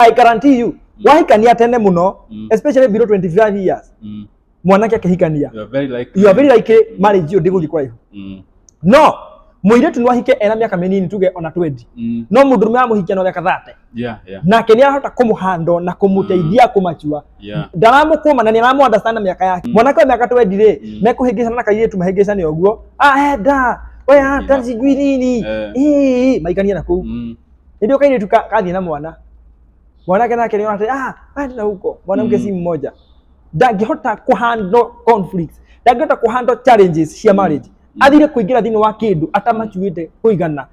I guarantee you, wahikania tene muno, especially below 25 years, mwanake akĩhikania, You are very likely. you are very likely marriage ĩyo ndĩgũthiĩ kũraihu. No mũirĩtu no ahike ena mĩaka mĩnini, tuge ona 20, no mũndũrũme amũhikia no mĩaka 30, nake nĩ arahota kũmũhandle na kũmũteithia kũmachua. Ndaramũkũma na nĩ aramũ understand na mĩaka yake. Mwanake wa mĩaka 20 rĩ, mekũhĩngĩcana na kairĩtu, mahĩngĩcane ũguo, ah, enda we ata sijui nini. Ĩĩ, maikanie na kũu. Ndio kairĩtu kathiĩ na mwana, mwanake nake nĩ atĩ, ah, enda huko mwanamke si mmoja, ndangĩhota kũhandle conflicts, ndangĩhota kũhandle challenges cia marriage. Athire kũingĩra thĩinĩ wa kĩndũ atamachuĩte kũigana.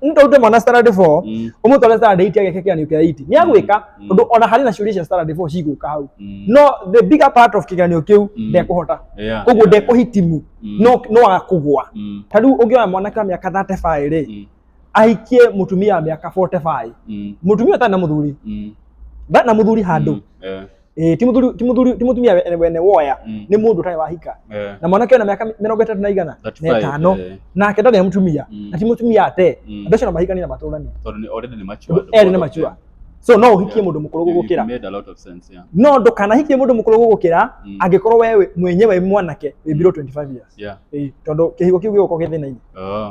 Nĩtondũ mwana standard 4, ũmũtware standard 8 ageke kĩgeranio kĩa 8, nĩ agwĩka, tondũ ona harĩ na ciũria cia standard 4 cigũka hau, no the bigger part of kĩgeranio kĩu ndekũhota. Koguo ndekũhitimu, no agakũgwa. Ta rĩu ũngĩoya mwanake wa mĩaka 35 rĩ, ahikie mũtumia wa mĩaka 45, mũtumia ũtarĩ na mũthuri, ndarĩ na mũthuri handũ. Ĩĩ, ti mũthuri, ti mũthuri, ti mũtumia wene woya, nĩ mũndũ ũtarĩ wahika. Na mwanake wĩna mĩaka mĩrongo ĩtatũ na igana na 35, ĩtano, nake ndarĩ na mũtumia, na ti mũtumia ate. Andũ acio no mahikanie na matũranie. Tondũ nĩ already nĩ mature. Tondũ erĩ nĩ mature, so no ũhikie mũndũ mũkũrũ gũgũkĩra. It made a lot of sense, yeah. No ndũkanahikie mũndũ mũkũrũ gũgũkĩra angĩkorwo we mwenyewe mwanake wĩ below 25 years. Ĩĩ, tondũ kĩhiko kĩu gĩgũkorwo gĩ thĩna-inĩ. Oh.